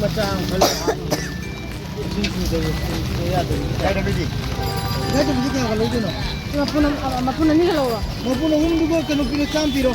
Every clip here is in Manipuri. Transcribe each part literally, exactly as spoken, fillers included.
ꯃꯆꯥ ꯑꯃ ꯈꯜꯂꯦ꯫ ꯏꯁꯤꯡ ꯆꯤꯡꯗꯕ ꯌꯥꯗꯕ꯫ ꯌꯥꯗꯕꯗꯤ? ꯌꯥꯗꯕꯗꯤ ꯀꯌꯥꯒ ꯂꯧꯗꯣꯏꯅꯣ? ꯃꯄꯨꯟ ꯑꯃ, ꯃꯄꯨꯟ ꯑꯅꯤꯒ ꯂꯧꯔꯣ꯫ ꯃꯄꯨꯟ ꯑꯍꯨꯝꯗꯨꯒ ꯀꯩꯅꯣ ꯄꯤꯔꯣ, ꯆꯥꯝ ꯄꯤꯔꯣ꯫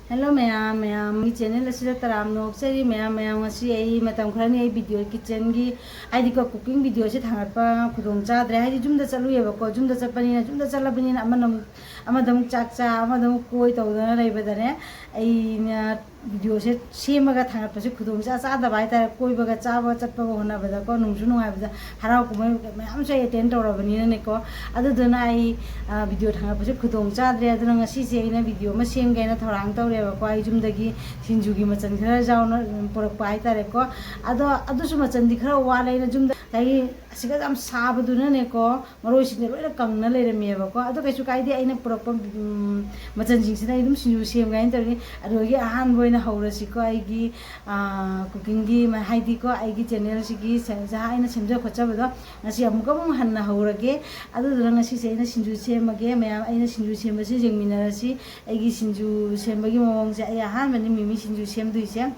ꯍꯦꯜꯂꯣ ꯃꯌꯥꯝ, ꯃꯌꯥꯝꯒꯤ ꯆꯦꯅꯦꯜ ꯑꯁꯤꯗ ꯇꯔꯥꯝꯅ ꯑꯣꯛꯆꯔꯤ꯫ ꯃꯌꯥꯝ, ꯃꯌꯥꯝ, ꯉꯁꯤ ꯑꯩ ꯃꯇꯝ ꯈꯔꯅꯤ ꯑꯩ ꯚꯤꯗꯤꯑꯣ ꯀꯤꯠꯆꯟꯒꯤ, ꯍꯥꯏꯗꯤꯀꯣ, ꯀꯨꯀꯤꯡ ꯚꯤꯗꯤꯑꯣꯁꯦ ꯊꯥꯡꯒꯠꯄ ꯈꯨꯗꯣꯡ ꯆꯥꯗ꯭ꯔꯦ꯫ ꯍꯥꯏꯗꯤ ꯌꯨꯝꯗ ꯆꯠꯂꯨꯏꯌꯦꯕꯀꯣ, ꯌꯨꯝꯗ ꯆꯠꯄꯅꯤꯅ, ꯌꯨꯝꯗ ꯆꯠꯂꯕꯅꯤꯅ ꯑꯃꯅ ꯑꯃꯨꯛ, ꯑꯃꯗ ꯑꯃꯨꯛ ꯆꯥꯛ ꯆꯥ, ꯑꯃꯗ ꯑꯃꯨꯛ ꯀꯣꯏ ꯇꯧꯗꯅ ꯂꯩꯕꯗꯅꯦ, ꯑꯩꯅ ꯚꯤꯗꯤꯑꯣꯁꯦ ꯁꯦꯝꯃꯒ ꯊꯥꯡꯒꯠꯄꯁꯦ ꯈꯨꯗꯣꯡ ꯏꯆꯥ ꯆꯥꯗꯕ ꯍꯥꯏꯇꯥꯔꯦ꯫ ꯀꯣꯏꯕꯒ ꯆꯥꯕ ꯆꯠꯄꯒ ꯍꯣꯠꯅꯕꯗꯀꯣ, ꯅꯨꯡꯁꯨ ꯅꯨꯡꯉꯥꯏꯕꯗ, ꯍꯔꯥꯎ ꯀꯨꯝꯍꯩ ꯃꯌꯥꯝꯁꯨ ꯑꯩ ꯑꯦꯇꯦꯟ ꯇꯧꯔꯕꯅꯤꯅꯅꯦꯀꯣ, ꯑꯗꯨꯗꯨꯅ ꯑꯩ, ꯑ, ꯚꯤꯗꯤꯑꯣ ꯊꯥꯡꯒꯠꯄꯁꯦ ꯈꯨꯗꯣꯡ ꯆꯥꯗ꯭ꯔꯦ꯫ ꯑꯗꯨꯅ ꯉꯁꯤꯁꯦ ꯑꯩꯅ ꯚꯤꯗꯤꯑꯣ ꯑꯃ ꯁꯦꯝꯒꯦꯅ ꯊꯧꯔꯥꯡ ꯇꯧꯔꯦꯕꯀꯣ꯫ ꯑꯩ ꯌꯨꯝꯗꯒꯤ ꯁꯤꯡꯖꯨꯒꯤ ꯃꯆꯜ ꯈꯔ ꯌꯥꯎꯅ ꯄꯨꯔꯛꯄ ꯍꯥꯏꯇꯥꯔꯦꯀꯣ꯫ ꯑꯗꯣ ꯑꯗꯨꯁꯨ ꯃꯆꯜꯗꯤ ꯈꯔ ꯋꯥꯠꯂꯦ꯫ ꯑꯩꯅ ꯌꯨꯝꯗ ꯉꯁꯥꯏꯒꯤ ꯑꯁꯤꯒ ꯌꯥꯝ ꯁꯥꯕꯗꯨꯅꯅꯦꯀꯣ, ꯃꯔꯣꯏꯁꯤꯡꯁꯦ ꯂꯣꯏꯅ ꯀꯪꯅ ꯂꯩꯔꯝꯃꯦꯕꯀꯣ꯫ ꯑꯗꯣ ꯀꯩꯁꯨ ꯀꯥꯏꯗꯦ, ꯑꯩꯅ ꯄꯨꯔꯛꯄ, ꯎꯝ, ꯃꯆꯜꯁꯤꯡꯁꯤꯅ ꯑꯩ ꯑꯗꯨꯝ ꯁꯤꯡꯖꯨ ꯁꯦꯝꯒꯦ ꯍꯥꯏꯅ ꯇꯧꯔꯤꯅꯤ꯫ ꯑꯗꯨꯗꯒꯤ ꯑꯍꯥꯟꯕ ꯑꯣꯏꯅ ꯍꯧꯔꯁꯤꯀꯣ꯫ ꯑꯩꯒꯤ, ꯑꯥ, ꯀꯨꯀꯤꯡꯒꯤ ꯃ-, ꯍꯥꯏꯗꯤꯀꯣ, ꯑꯩꯒꯤ ꯆꯦꯅꯦꯜꯁꯤꯒꯤ ꯁꯦ-, ꯖꯍꯥ ꯑꯩꯅ ꯁꯦꯝꯖ ꯈꯣꯠꯆꯕꯗꯣ ꯉꯁꯤ ꯑꯃꯨꯛꯀ ꯑꯃꯨꯛ ꯍꯟꯅ ꯍꯧꯔꯒꯦ꯫ ꯑꯗꯨꯗꯨꯅ ꯉꯁꯤꯁꯦ ꯑꯩꯅ ꯁꯤꯡꯖꯨ ꯁꯦꯝꯃꯒꯦ꯫ ꯃꯌꯥꯝ ꯑꯩꯅ ꯁꯤꯡꯖꯨ ꯁꯦꯝꯕꯁꯤ ꯌꯦꯡꯃꯤꯟꯅꯔꯁꯤ꯫ ꯑꯩꯒꯤ ꯁꯤꯡꯖꯨ ꯁꯦꯝꯕꯒꯤ ꯃꯑꯣꯡꯁꯦ, ꯑꯩ ꯑꯍꯥꯟꯕꯅꯤ ꯃꯤꯃꯤ ꯁꯤꯡꯖꯨ ꯁꯦꯝꯗꯣꯏꯁꯦ꯫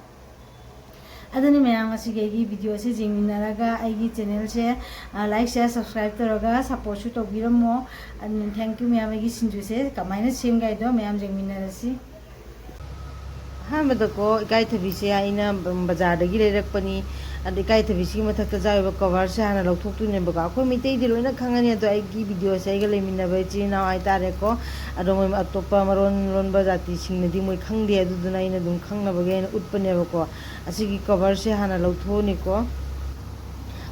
ꯑꯗꯨꯅꯤ ꯃꯌꯥꯝ, ꯉꯁꯤꯒꯤ ꯑꯩꯒꯤ ꯚꯤꯗꯤꯑꯣꯁꯦ ꯌꯦꯡꯃꯤꯟꯅꯔꯒ ꯑꯩꯒꯤ ꯆꯦꯅꯦꯜꯁꯦ, ꯑ, ꯂꯥꯏꯛ, ꯁꯤꯌꯥꯔ, ꯁꯕꯁꯀ꯭ꯔꯥꯏꯕ ꯇꯧꯔꯒ ꯁꯞꯄꯣꯔꯠꯁꯨ ꯇꯧꯕꯤꯔꯝꯃꯣ꯫ ꯑꯗꯨꯅ thank you ꯃꯌꯥꯝ꯫ ꯑꯩꯒꯤ ꯁꯤꯡꯖꯨꯁꯦ ꯀꯃꯥꯏꯅ ꯁꯦꯝꯒꯦ ꯍꯥꯏꯗꯣ ꯃꯌꯥꯝ ꯌꯦꯡꯃꯤꯟꯅꯔꯁꯤ꯫ ꯑꯍꯥꯟꯕꯗꯀꯣ, ꯏꯀꯥꯏꯊꯕꯤꯁꯦ ꯑꯩꯅ ꯕ-, ꯕꯖꯥꯔꯗꯒꯤ ꯂꯩꯔꯛꯄꯅꯤ꯫ ꯑꯗ ꯏꯀꯥꯏꯊꯕꯤꯁꯤꯒꯤ ꯃꯊꯛꯇ ꯌꯥꯎꯔꯤꯕ ꯀꯣꯕꯔꯁꯦ ꯍꯥꯟꯅ ꯂꯧꯊꯣꯛꯇꯣꯏꯅꯦꯕꯀꯣ꯫ ꯑꯩꯈꯣꯏ ꯃꯩꯇꯩꯗꯤ ꯂꯣꯏꯅ ꯈꯪꯉꯅꯤ, ꯑꯗꯣ ꯑꯩꯒꯤ ꯚꯤꯗꯤꯑꯣꯁꯦ ꯑꯩꯒ ꯂꯩꯃꯤꯟꯅꯕ ꯏꯆꯤꯜ ꯏꯅꯥꯎ ꯍꯥꯏꯇꯥꯔꯦꯀꯣ, ꯑꯗꯣ ꯃꯣꯏ ꯑꯇꯣꯞꯄ ꯃꯔꯣꯟ ꯂꯣꯟꯕ ꯖꯥꯇꯤꯁꯤꯡꯅꯗꯤ ꯃꯣꯏ ꯈꯪꯗꯦ꯫ ꯑꯗꯨꯗꯨꯅ ꯑꯩꯅ ꯑꯗꯨꯝ ꯈꯪꯅꯕꯒꯤ ꯑꯩꯅ ꯎꯠꯄꯅꯦꯕꯀꯣ꯫ ꯑꯁꯤꯒꯤ ꯀꯣꯕꯔꯁꯦ ꯍꯥꯟꯅ ꯂꯧꯊꯣꯛꯑꯅꯤꯀꯣ꯫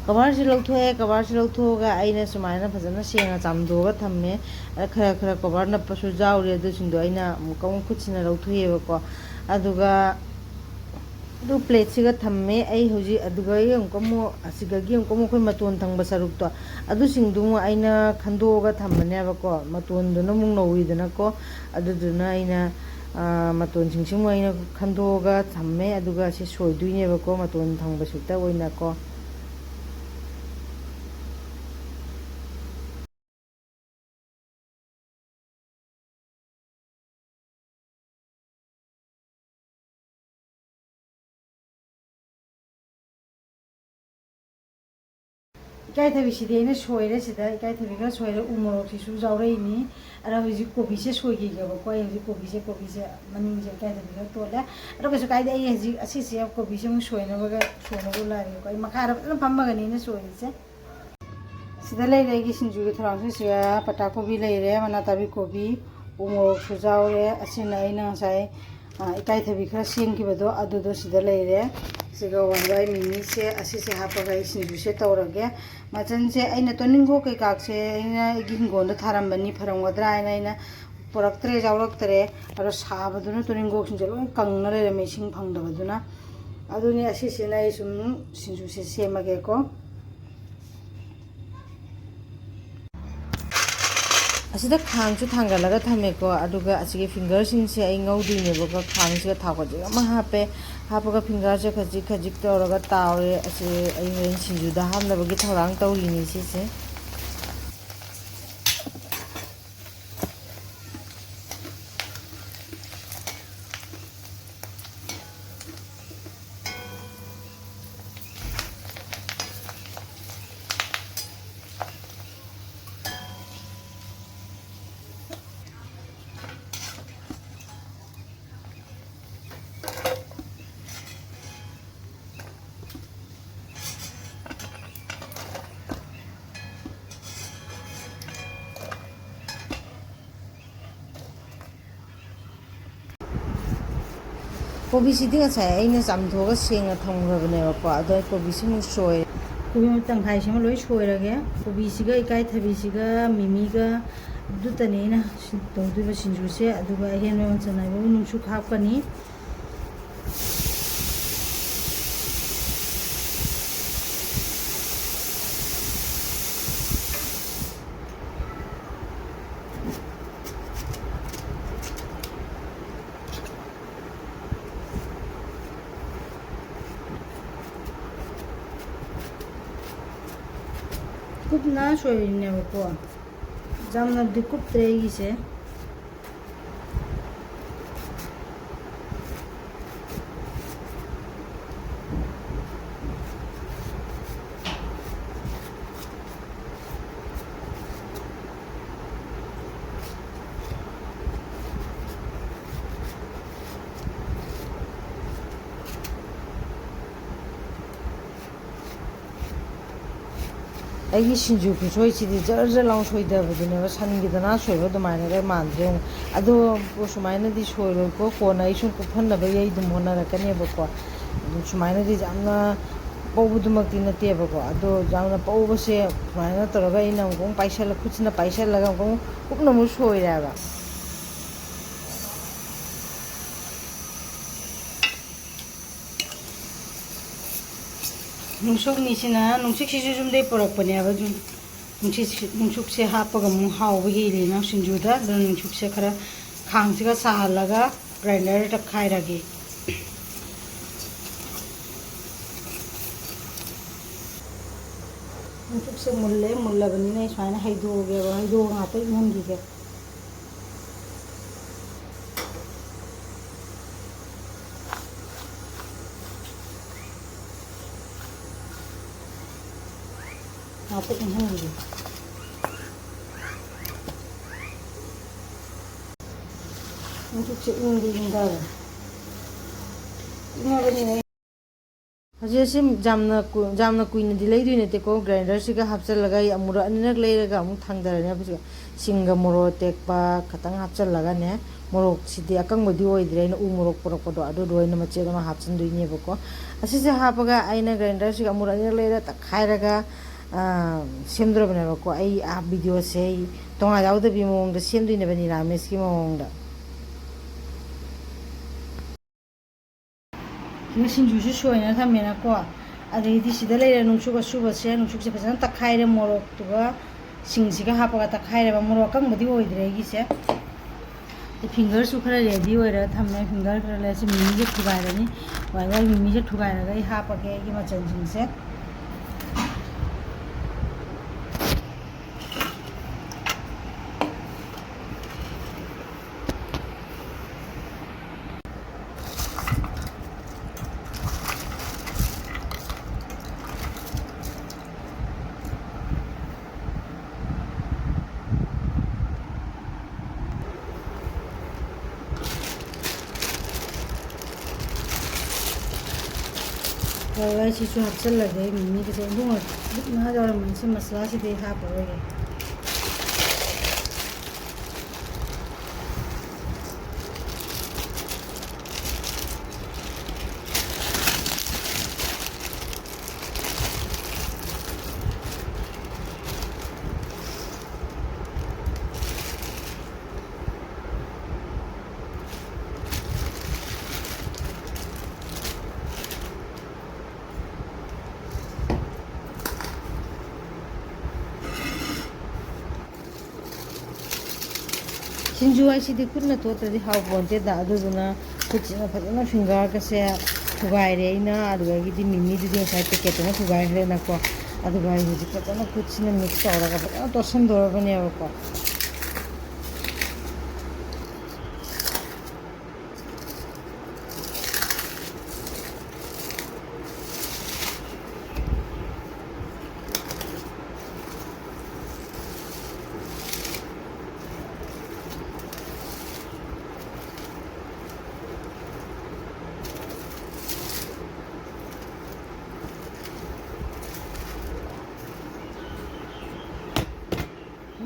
ꯀꯣꯕꯔꯁꯦ ꯂꯧꯊꯣꯛꯑꯦ꯫ ꯀꯣꯕꯔꯁꯦ ꯂꯧꯊꯣꯛꯑꯒ ꯑꯩꯅ ꯁꯨꯃꯥꯏꯅ ꯐꯖꯅ ꯁꯦꯡꯅ ꯆꯥꯝꯊꯣꯛꯑꯒ ꯊꯝꯃꯦ꯫ ꯑꯗ ꯈꯔ ꯈꯔ ꯀꯣꯕꯔ ꯅꯞꯄꯁꯨ ꯌꯥꯎꯔꯤ, ꯑꯗꯨꯁꯤꯡꯗꯣ ꯑꯩꯅ ꯑꯃꯨꯛꯀ ꯑꯃꯨꯛ ꯈꯨꯠꯁꯤꯅ ꯂꯧꯊꯣꯛꯑꯦꯕꯀꯣ꯫ ꯑꯗꯨꯒ ꯑꯗꯨ ꯄ꯭ꯂꯦꯠꯁꯤꯒ ꯊꯝꯃꯦ꯫ ꯑꯩ ꯍꯧꯖꯤꯛ ꯑꯗꯨꯒ ꯑꯩ ꯑꯃꯨꯛꯀ ꯑꯃꯨꯛ ꯑꯁꯤꯗꯒꯤ ꯑꯃꯨꯛꯀ ꯑꯃꯨꯛ ꯑꯩꯈꯣꯏ ꯃꯇꯣꯟ ꯊꯪꯕ ꯁꯔꯨꯛꯇꯣ, ꯑꯗꯨꯁꯤꯡꯗꯨ ꯑꯃꯨꯛ ꯑꯩꯅ ꯈꯟꯗꯣꯛꯑꯒ ꯊꯝꯕꯅꯦꯕꯀꯣ꯫ ꯃꯇꯣꯟꯗꯨꯅ ꯑꯃꯨꯛ ꯅꯧꯋꯤꯗꯅꯀꯣ꯫ ꯑꯗꯨꯗꯨꯅ ꯑꯩꯅ, ꯑꯥ, ꯃꯇꯣꯟꯁꯤꯡꯁꯤ ꯑꯃꯨꯛ ꯑꯩꯅ ꯈꯟꯗꯣꯛꯑꯒ ꯊꯝꯃꯦ꯫ ꯑꯗꯨꯒ ꯁꯤ ꯁꯣꯏꯗꯣꯏꯅꯦꯕꯀꯣ, ꯃꯇꯣꯟ ꯊꯪꯕꯁꯤꯗ ꯑꯣꯏꯅꯀꯣ꯫ ꯏꯀꯥꯏꯊꯕꯤꯁꯤꯗꯤ ꯑꯩꯅ ꯁꯣꯏꯔꯦ꯫ ꯁꯤꯗ ꯏꯀꯥꯏꯊꯕꯤ ꯈꯔ ꯁꯣꯏꯔꯦ, ꯎ ꯃꯣꯔꯣꯛꯁꯤꯁꯨ ꯌꯥꯎꯔꯛꯏꯅꯤ꯫ ꯑꯗꯣ ꯍꯧꯖꯤꯛ ꯀꯣꯕꯤꯁꯦ ꯁꯣꯏꯈꯤꯒꯦꯕꯀꯣ꯫ ꯑꯩ ꯍꯧꯖꯤꯛ ꯀꯣꯕꯤꯁꯦ, ꯀꯣꯕꯤꯁꯦ ꯃꯅꯤꯡꯁꯦ ꯏꯀꯥꯏꯊꯕꯤ ꯈꯔ ꯇꯣꯠꯂꯦ꯫ ꯑꯗꯣ ꯀꯩꯁꯨ ꯀꯥꯏꯗꯦ, ꯑꯩ ꯍꯧꯖꯤꯛ ꯑꯁꯤꯁꯦ ꯀꯣꯕꯤꯁꯦ ꯑꯃꯨꯛ ꯁꯣꯏꯅꯕꯒ ꯁꯣꯏꯅꯕ ꯂꯥꯛꯑꯒꯦꯀꯣ꯫ ꯑꯩ ꯃꯈꯥꯗ ꯐꯖꯅ ꯐꯝꯃꯒꯅꯤꯅ ꯁꯣꯏꯔꯤꯁꯦ꯫ ꯁꯤꯗ ꯂꯩꯔꯦ ꯑꯩꯒꯤ ꯁꯤꯡꯖꯨꯒꯤ ꯊꯧꯔꯥꯡꯁꯦ꯫ ꯁꯤꯗ ꯄꯇꯥ ꯀꯣꯕꯤ ꯂꯩꯔꯦ, ꯃꯅꯥ ꯇꯥꯕꯤ ꯀꯣꯕꯤ, ꯎ ꯃꯣꯔꯣꯛꯁꯨ ꯌꯥꯎꯔꯦ꯫ ꯑꯁꯤꯅ ꯑꯩꯅ ꯉꯁꯥꯏ, ꯑ, ꯏꯀꯥꯏꯊꯕꯤ ꯈꯔ ꯁꯦꯝꯈꯤꯕꯗꯣ, ꯑꯗꯨꯗꯣ ꯁꯤꯗ ꯂꯩꯔꯦ꯫ ꯁꯤꯒ ꯋꯥꯟ ꯕꯥꯏ ꯃꯤꯃꯤꯁꯦ, ꯑꯁꯤꯁꯦ ꯍꯥꯞꯄꯒ ꯑꯩ ꯁꯤꯡꯖꯨꯁꯦ ꯇꯧꯔꯒꯦ꯫ ꯃꯆꯜꯁꯦ ꯑꯩꯅ ꯇꯣꯅꯤꯡꯈꯣꯛ ꯀꯩꯀꯥꯁꯦ ꯑꯩꯅ ꯑꯩꯒꯤ ꯍꯤꯡꯒꯣꯜꯗ ꯊꯥꯔꯝꯕꯅꯤ, ꯐꯔꯝꯒꯗ꯭ꯔꯥ ꯍꯥꯏꯅ ꯑꯩꯅ ꯄꯨꯔꯛꯇ꯭ꯔꯦ, ꯌꯥꯎꯔꯛꯇ꯭ꯔꯦ꯫ ꯑꯗꯣ ꯁꯥꯕꯗꯨꯅ ꯇꯣꯅꯤꯡꯈꯣꯛꯁꯤꯡꯁꯦ ꯂꯣꯏ ꯀꯪꯅ ꯂꯩꯔꯝꯃꯦ, ꯏꯁꯤꯡ ꯐꯪꯗꯕꯗꯨꯅ꯫ ꯑꯗꯨꯅꯤ, ꯑꯁꯤꯁꯤꯅ ꯑꯩ ꯁꯨꯝ ꯁꯤꯡꯖꯨꯁꯦ ꯁꯦꯝꯃꯒꯦꯀꯣ꯫ ꯑꯁꯤꯗ ꯈꯥꯡꯁꯨ ꯊꯥꯡꯒꯠꯂꯒ ꯊꯝꯃꯦꯀꯣ꯫ ꯑꯗꯨꯒ ꯑꯁꯤꯒꯤ ꯐꯤꯡꯒꯔꯁꯤꯡꯁꯦ ꯑꯩ ꯉꯧꯗꯣꯏꯅꯦꯕꯀꯣ꯫ ꯈꯥꯡꯁꯤꯒ ꯊꯥꯎ ꯈꯖꯤꯛ ꯑꯃ ꯍꯥꯞꯄꯦ꯫ ꯍꯥꯞꯄꯒ ꯐꯤꯡꯒꯔꯁꯦ ꯈꯖꯤꯛ ꯈꯖꯤꯛ ꯇꯧꯔꯒ ꯇꯥꯎꯔꯦ꯫ ꯑꯁꯤ ꯑꯩ ꯍꯣꯔꯦꯟ ꯁꯤꯡꯖꯨꯗ ꯍꯥꯞꯅꯕꯒꯤ ꯊꯧꯔꯥꯡ ꯇꯧꯔꯤꯅꯤ ꯁꯤꯁꯦ꯫ ꯀꯣꯕꯤꯁꯤꯗꯤ ꯉꯁꯥꯏ ꯑꯩꯅ ꯆꯥꯝꯊꯣꯛꯑꯒ ꯁꯦꯡꯅ ꯊꯝꯈ꯭ꯔꯕꯅꯦꯕꯀꯣ꯫ ꯑꯗꯣ ꯑꯩ ꯀꯣꯕꯤꯁꯤꯃꯨꯛ ꯁꯣꯏ-, ꯀꯣꯕꯤ ꯇꯪꯈꯥꯏꯁꯤꯃ ꯂꯣꯏ ꯁꯣꯏꯔꯒꯦ꯫ ꯀꯣꯕꯤꯁꯤꯒ ꯏꯀꯥꯏꯊꯕꯤꯁꯤꯒ ꯃꯤꯃꯤꯒ ꯑꯗꯨꯇꯅꯦ ꯑꯩꯅ ꯁꯤ-, ꯇꯧꯗꯣꯏꯕ ꯁꯤꯡꯖꯨꯁꯦ꯫ ꯑꯗꯨꯒ ꯑꯍꯦꯟꯕ ꯃꯆꯜ ꯅꯥꯏꯕ ꯅꯨꯡꯁꯨ ꯍꯥꯞꯀꯅꯤ꯫ ꯀꯨꯞꯅ ꯁꯣꯏꯔꯤꯅꯦꯕꯀꯣ, ꯌꯥꯝꯅꯗꯤ ꯀꯨꯞꯇ꯭ꯔꯦ ꯑꯩꯒꯤꯁꯦ꯫ ꯑꯩꯒꯤ ꯁꯤꯡꯖꯨ ꯈꯨꯁꯣꯏꯁꯤꯗꯤ ꯖꯔ ꯖꯔ ꯂꯥꯎ ꯁꯣꯏꯗꯕꯗꯨꯅꯦꯕ, ꯁꯟꯒꯤꯗꯅ ꯁꯣꯏꯕ ꯑꯗꯨꯃꯥꯏꯅꯒ ꯃꯥꯟꯗ꯭ꯔꯦ꯫ ꯑꯗꯣ ꯁꯨꯃꯥꯏꯅꯗꯤ ꯁꯣꯏꯔꯣꯏꯀꯣ, ꯀꯣꯟꯅ ꯑꯩ ꯁꯨꯝ ꯀꯨꯞꯍꯟꯅꯕꯒꯤ ꯑꯩ ꯑꯗꯨꯝ ꯍꯣꯠꯅꯔꯛꯀꯅꯦꯕꯀꯣ꯫ ꯑꯗꯨꯝ ꯁꯨꯃꯥꯏꯅꯗꯤ ꯌꯥꯝꯅ ꯄꯧꯕꯗꯨꯃꯛꯇꯤ ꯅꯠꯇꯦꯕꯀꯣ꯫ ꯑꯗꯣ ꯌꯥꯝꯅ ꯄꯧꯕꯁꯦ ꯁꯨꯃꯥꯏꯅ ꯇꯧꯔꯒ ꯑꯩꯅ ꯑꯃꯨꯛ ꯄꯥꯏꯁꯜꯂ-, ꯈꯨꯠꯁꯤꯅ ꯄꯥꯏꯁꯜꯂꯒ ꯑꯃꯨꯛ ꯀꯨꯞꯅ ꯑꯃꯨꯛ ꯁꯣꯏꯔꯦꯕ꯫ ꯅꯨꯡꯁꯨꯛꯅꯤꯁꯤꯅ, ꯅꯨꯡꯁꯤꯛꯁꯤꯁꯨ ꯌꯨꯝꯗꯩ ꯄꯨꯔꯛꯄꯅꯦꯕ꯫ ꯑꯗꯨꯝ ꯅꯨꯡꯁꯤꯠ-, ꯅꯨꯡꯁꯨꯛꯁꯦ ꯍꯥꯞꯄꯒ ꯑꯃꯨꯛ ꯍꯥꯎꯕ ꯍꯦꯜꯂꯤꯅ ꯁꯤꯡꯖꯨꯗ꯫ ꯑꯗꯨꯅ ꯅꯨꯡꯁꯨꯛꯁꯦ ꯈꯔ ꯈꯥꯡꯁꯤꯒ ꯁꯥꯍꯜꯂꯒ ꯒ꯭ꯔꯥꯏꯟꯗꯔꯗ ꯇꯛꯈꯥꯏꯔꯒꯦ꯫ ꯅꯨꯡꯁꯨꯛꯁꯦ ꯃꯨꯜꯂꯦ, ꯃꯨꯜꯂꯕꯅꯤꯅ ꯑꯩ ꯁꯨꯃꯥꯏꯅ ꯍꯩꯗꯣꯛꯑꯒꯦꯕ, ꯍꯩꯗꯣꯛꯑꯒ ꯉꯥꯛꯇꯪ ꯏꯪꯍꯟꯈꯤꯒꯦ꯫ ꯉꯥꯛꯇ ꯏꯪꯍꯟꯕꯤꯌꯨ꯫ ꯅꯨꯡꯁꯤꯠꯁꯦ ꯏꯪꯗꯤ ꯏꯪꯊꯔꯦ꯫ ꯏꯪꯉꯕꯅꯤꯅ ꯍꯧꯖꯤꯛ ꯑꯁꯤ ꯌꯥꯝꯅ ꯀꯨ-, ꯌꯥꯝꯅ ꯀꯨꯏꯅꯗꯤ ꯂꯩꯗꯣꯏ ꯅꯠꯇꯦꯀꯣ꯫ ꯒ꯭ꯔꯥꯏꯟꯗꯔꯁꯤꯒ ꯍꯥꯞꯆꯤꯜꯂꯒ ꯑꯩ ꯑꯃꯨꯔꯛ ꯑꯅꯤꯔꯛ ꯂꯩꯔꯒ ꯑꯃꯨꯛ ꯊꯥꯡꯗꯔꯅꯤ꯫ ꯍꯧꯖꯤꯛ ꯁꯤꯡꯒ ꯃꯣꯔꯣꯛ ꯑꯇꯦꯛꯄ ꯈꯇꯪ ꯍꯥꯞꯆꯤꯜꯂꯒꯅꯦ, ꯃꯣꯔꯣꯛꯁꯤꯗꯤ ꯑꯀꯪꯕꯗꯤ ꯑꯣꯏꯗ꯭ꯔꯦ, ꯑꯩꯅ ꯎ ꯃꯣꯔꯣꯛ ꯄꯨꯔꯛꯄꯗꯣ ꯑꯗꯨꯗꯣ ꯑꯣꯏꯅ ꯃꯆꯦꯠ ꯑꯃ ꯍꯥꯞꯆꯤꯟꯗꯣꯏꯅꯦꯕꯀꯣ꯫ ꯑꯁꯤꯁꯦ ꯍꯥꯞꯄꯒ ꯑꯩꯅ ꯒ꯭ꯔꯥꯏꯟꯗꯔꯁꯤꯒ ꯑꯃꯨꯔꯛ ꯑꯅꯤꯔꯛ ꯂꯩꯔ ꯇꯛꯈꯥꯏꯔꯒ, ꯑ, ꯁꯦꯝꯗꯣꯔꯕꯅꯦꯕꯀꯣ꯫ ꯑꯩ, ꯑ, ꯚꯤꯗꯤꯑꯣꯁꯦ ꯑꯩ ꯇꯣꯉꯥꯟ ꯌꯥꯎꯗꯕꯤ ꯃꯑꯣꯡꯗ ꯁꯦꯝꯗꯣꯏꯅꯦꯕ, ꯅꯤꯔꯥꯃꯤꯁꯀꯤ ꯃꯑꯣꯡꯗ꯫ ꯁꯤꯗ ꯁꯤꯡꯖꯨꯁꯨ ꯁꯣꯏꯅ ꯊꯝꯃꯦꯅꯀꯣ꯫ ꯑꯗꯩꯗꯤ ꯁꯤꯗ ꯂꯩꯔꯦ ꯅꯨꯡꯁꯨꯛ ꯑꯁꯨꯕꯁꯦ, ꯅꯨꯡꯁꯨꯛꯁꯦ ꯐꯖꯅ ꯇꯛꯈꯥꯏꯔꯦ, ꯃꯣꯔꯣꯛꯇꯨꯒ ꯁꯤꯡꯁꯤꯒ ꯍꯥꯞꯄꯒ ꯇꯛꯈꯥꯏꯔꯦꯕ꯫ ꯃꯣꯔꯣꯛ ꯑꯀꯪꯕꯗꯤ ꯑꯣꯏꯗ꯭ꯔꯦ ꯑꯩꯒꯤꯁꯦ꯫ ꯑꯗꯩ ꯐꯤꯡꯒꯔꯁꯨ ꯈꯔ ꯔꯦꯗꯤ ꯑꯣꯏꯔꯒ ꯊꯝꯃꯦ꯫ ꯐꯤꯡꯒꯔ ꯈꯔ ꯂꯩꯔꯦ꯫ ꯁꯤ ꯃꯤꯃꯤꯁꯦ ꯊꯨꯒꯥꯏꯔꯅꯤ꯫ ꯋꯥꯏ ꯋꯥꯏ ꯃꯤꯃꯤꯁꯦ ꯊꯨꯒꯥꯏꯔꯒ ꯑꯩ ꯍꯥꯞꯄꯒꯦ ꯑꯩꯒꯤ ꯃꯆꯜꯁꯤꯡꯁꯦ꯫ ꯇꯧꯔꯦ꯫ ꯁꯤꯁꯨ ꯍꯥꯞꯆꯤꯜꯂꯒꯦ꯫ ꯃꯤꯃꯤꯒꯤꯁꯦ ꯏꯕꯨꯡꯉꯣ ꯉꯥ ꯌꯥꯎꯔꯝꯃꯅꯤ꯫ ꯁꯤ ꯃꯁꯂꯥꯁꯤꯗꯤ ꯍꯥꯞꯄꯔꯣꯏꯒꯦ꯫ ꯁꯤꯡꯖꯨ ꯍꯥꯏꯁꯤꯗꯤ ꯈꯨꯠꯅ ꯇꯣꯠꯇ꯭ꯔꯗꯤ ꯍꯥꯎꯄꯣꯟꯇꯦꯗ꯫ ꯑꯗꯨꯗꯨꯅ ꯈꯨꯠꯁꯤꯅ ꯐꯖꯅ ꯐꯤꯡꯒꯔꯒꯁꯦ ꯊꯨꯒꯥꯏꯔꯦ ꯑꯩꯅ꯫ ꯑꯗꯨꯗꯒꯤꯗꯤ ꯃꯤꯃꯤꯗꯨꯗꯤ ꯉꯁꯥꯏ ꯄꯦꯀꯦꯠꯇꯨꯅ ꯊꯨꯒꯥꯏꯈ꯭ꯔꯦꯅꯀꯣ꯫ ꯑꯗꯨꯒ ꯑꯩ ꯍꯧꯖꯤꯛ ꯐꯖꯅ ꯈꯨꯠꯁꯤꯅ ꯃꯤꯛꯁ ꯇꯧꯔꯒ ꯐꯖꯅ ꯇꯣꯠꯁꯟꯗꯣꯔꯕꯅꯦꯕꯀꯣ꯫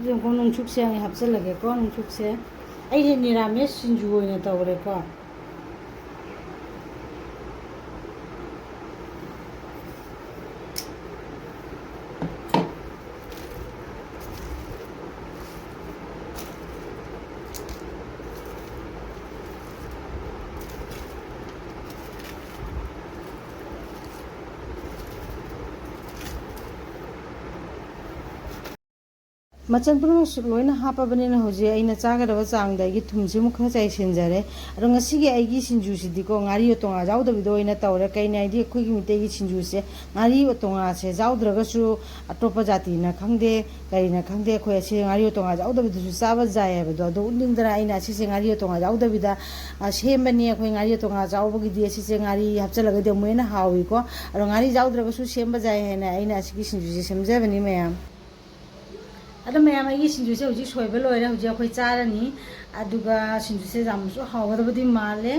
ꯌꯦꯡꯉꯣ, ꯅꯨꯡꯁꯨꯛꯁꯦ ꯑꯩ ꯍꯥꯞꯆꯤꯜꯂꯒꯦꯀꯣ꯫ ꯅꯨꯡꯁꯨꯛꯁꯦ ꯑꯩꯁꯦ ꯅꯤꯔꯥꯃꯤꯁ ꯁꯤꯡꯖꯨ ꯑꯣꯏꯅ ꯇꯧꯔꯦꯀꯣ꯫ ꯃꯆꯜ ꯄꯨꯝꯅꯃꯛꯁꯨ ꯂꯣꯏꯅ ꯍꯥꯞꯄꯕꯅꯤꯅ ꯍꯧꯖꯤꯛ ꯑꯩꯅ ꯆꯥꯒꯗꯕ ꯆꯥꯡꯗ ꯑꯩꯒꯤ ꯊꯨꯝꯁꯤꯃꯨꯛ ꯈꯔ ꯆꯥꯏꯁꯤꯟꯖꯔꯦ꯫ ꯑꯗꯣ ꯉꯁꯤꯒꯤ ꯑꯩꯒꯤ ꯁꯤꯡꯖꯨꯁꯤꯗꯤꯀꯣ, ꯉꯥꯔꯤ ꯇꯣꯉꯥ ꯌꯥꯎꯗꯕꯤꯗ ꯑꯣꯏꯅ ꯇꯧꯔꯦ꯫ ꯀꯩꯅꯣ ꯍꯥꯏꯗꯤ ꯑꯩꯈꯣꯏꯒꯤ ꯃꯤꯇꯩꯒꯤ ꯁꯤꯡꯖꯨꯁꯦ ꯉꯥꯔꯤ ꯇꯣꯉꯥꯁꯦ ꯌꯥꯎꯗ꯭ꯔꯒꯁꯨ ꯑꯇꯣꯞꯄ ꯖꯥꯇꯤꯅ ꯈꯪꯗꯦ, ꯀꯔꯤꯅ ꯈꯪꯗꯦ, ꯑꯩꯈꯣꯏ ꯑꯁꯤ ꯉꯥꯔꯤ ꯇꯣꯉꯥ ꯌꯥꯎꯗꯕꯤꯗꯁꯨ ꯆꯥꯕ ꯌꯥꯏ ꯍꯥꯏꯕꯗꯣ ꯑꯗꯨ ꯎꯠꯅꯤꯡꯗꯅ ꯑꯩꯅ ꯑꯁꯤꯁꯦ ꯉꯥꯔꯤ ꯇꯣꯉꯥ ꯌꯥꯎꯗꯕꯤꯗ, ꯑ, ꯁꯦꯝꯕꯅꯤ꯫ ꯑꯩꯈꯣꯏ ꯉꯥꯔꯤ ꯇꯣꯉꯥ ꯌꯥꯎꯕꯒꯤꯗꯤ ꯑꯁꯤꯁꯦ ꯉꯥꯔꯤ ꯍꯥꯞꯆꯤꯜꯂꯒꯗꯤ ꯑꯃꯨꯛ ꯍꯦꯟꯅ ꯍꯥꯎꯏꯀꯣ꯫ ꯑꯗꯣ ꯉꯥꯔꯤ ꯌꯥꯎꯗ꯭ꯔꯒꯁꯨ ꯁꯦꯝꯕ ꯌꯥꯏ ꯍꯥꯏꯅ ꯑꯩꯅ ꯑꯁꯤꯒꯤ ꯁꯤꯡꯖꯨꯁꯦ ꯁꯦꯝꯖꯕꯅꯤ ꯃꯌꯥꯝ꯫ ꯑꯗꯣ ꯃꯌꯥꯝ, ꯑꯩꯒꯤ ꯁꯤꯡꯖꯨꯁꯦ ꯍꯧꯖꯤꯛ ꯁꯣꯏꯕ ꯂꯣꯏꯔꯦ꯫ ꯍꯧꯖꯤꯛ ꯑꯩꯈꯣꯏ ꯆꯥꯔꯅꯤ꯫ ꯑꯗꯨꯒ ꯁꯤꯡꯖꯨꯁꯦ ꯌꯥꯝꯅꯁꯨ ꯍꯥꯎꯒꯗꯕꯗꯤ ꯃꯥꯜꯂꯦ꯫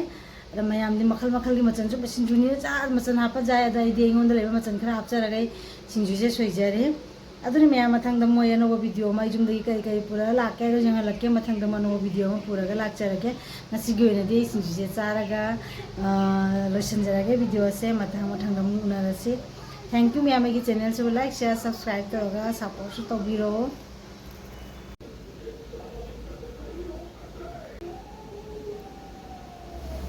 ꯑꯗ ꯃꯌꯥꯝꯗꯤ ꯃꯈꯜ ꯃꯈꯜꯒꯤ ꯃꯆꯜꯁꯨ, ꯁꯤꯡꯖꯨꯅꯤꯅ ꯆꯥ ꯃꯆꯜ ꯍꯥꯞꯄ ꯌꯥꯏ꯫ ꯑꯗ ꯑꯩꯗꯤ ꯑꯩꯉꯣꯟꯗ ꯂꯩꯕ ꯃꯆꯜ ꯈꯔ ꯍꯥꯞꯆꯔꯒ ꯑꯩ ꯁꯤꯡꯖꯨꯁꯦ ꯁꯣꯏꯖꯔꯦ꯫ ꯑꯗꯨꯅ ꯃꯌꯥꯝ, ꯃꯊꯪꯗ ꯃꯣꯏ ꯑꯅꯧꯕ ꯚꯤꯗꯤꯑꯣ ꯑꯃ, ꯑꯩ ꯌꯨꯝꯗꯒꯤ ꯀꯔꯤ ꯀꯔꯤ ꯄꯨꯔꯒ ꯂꯥꯛꯀꯦ ꯍꯥꯏꯗꯣ ꯌꯦꯡꯍꯜꯂꯛꯀꯦ꯫ ꯃꯊꯪꯗ ꯑꯃ ꯑꯅꯧꯕ ꯚꯤꯗꯤꯑꯣ ꯑꯃ ꯄꯨꯔꯒ ꯂꯥꯛꯆꯔꯒꯦ꯫ ꯉꯁꯤꯒꯤ ꯑꯣꯏꯅꯗꯤ ꯑꯩ ꯁꯤꯡꯖꯨꯁꯦ ꯆꯥꯔꯒ, ꯑ, ꯂꯣꯏꯁꯤꯟꯖꯔꯒꯦ ꯚꯤꯗꯤꯑꯣꯁꯦ꯫ ꯃꯊꯪ ꯃꯊꯪꯗ ꯑꯃꯨꯛ ꯎꯅꯔꯁꯤ꯫ Thank you ꯃꯌꯥꯝ, ꯑꯩꯒꯤ ꯆꯦꯅꯦꯜꯁꯤꯕꯨ like, share, subscribe ꯇꯧꯔꯒ ꯁꯞꯄꯣꯔꯠꯁꯨ ꯇꯧꯕꯤꯔꯣ꯫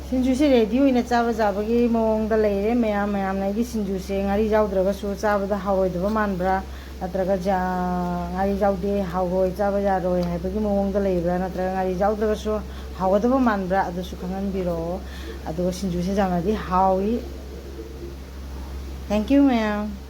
ꯁꯤꯡꯖꯨꯁꯦ ꯔꯦꯗꯤ ꯑꯣꯏꯅ ꯆꯥꯕ ꯌꯥꯕꯒꯤ ꯃꯑꯣꯡꯗ ꯂꯩꯔꯦ꯫ ꯃꯌꯥꯝ, ꯃꯌꯥꯝꯅ ꯑꯩꯒꯤ ꯁꯤꯡꯖꯨꯁꯦ ꯉꯥꯔꯤ ꯌꯥꯎꯗ꯭ꯔꯒꯁꯨ ꯆꯥꯕꯗ ꯍꯥꯎꯔꯣꯏꯗꯕ ꯃꯥꯟꯕ꯭ꯔꯥ, ꯅꯠꯇ꯭ꯔꯒ ꯖꯥ-, ꯉꯥꯔꯤ ꯌꯥꯎꯗꯦ, ꯍꯥꯎꯔꯣꯏ, ꯆꯥꯕ ꯌꯥꯔꯣꯏ ꯍꯥꯏꯕꯒꯤ ꯃꯑꯣꯡꯗ ꯂꯩꯕ꯭ꯔꯥ, ꯅꯠꯇ꯭ꯔꯒ ꯉꯥꯔꯤ ꯌꯥꯎꯗ꯭ꯔꯒꯁꯨ ꯍꯥꯎꯒꯗꯕ ꯃꯥꯟꯕ꯭ꯔꯥ, ꯑꯗꯨꯁꯨ ꯈꯪꯍꯟꯕꯤꯔꯛꯑꯣ꯫ ꯑꯗꯨꯒ ꯁꯤꯡꯖꯨꯁꯦ ꯌꯥꯝꯅꯗꯤ ꯍꯥꯎꯏ꯫ Thank you ꯃꯌꯥꯝ꯫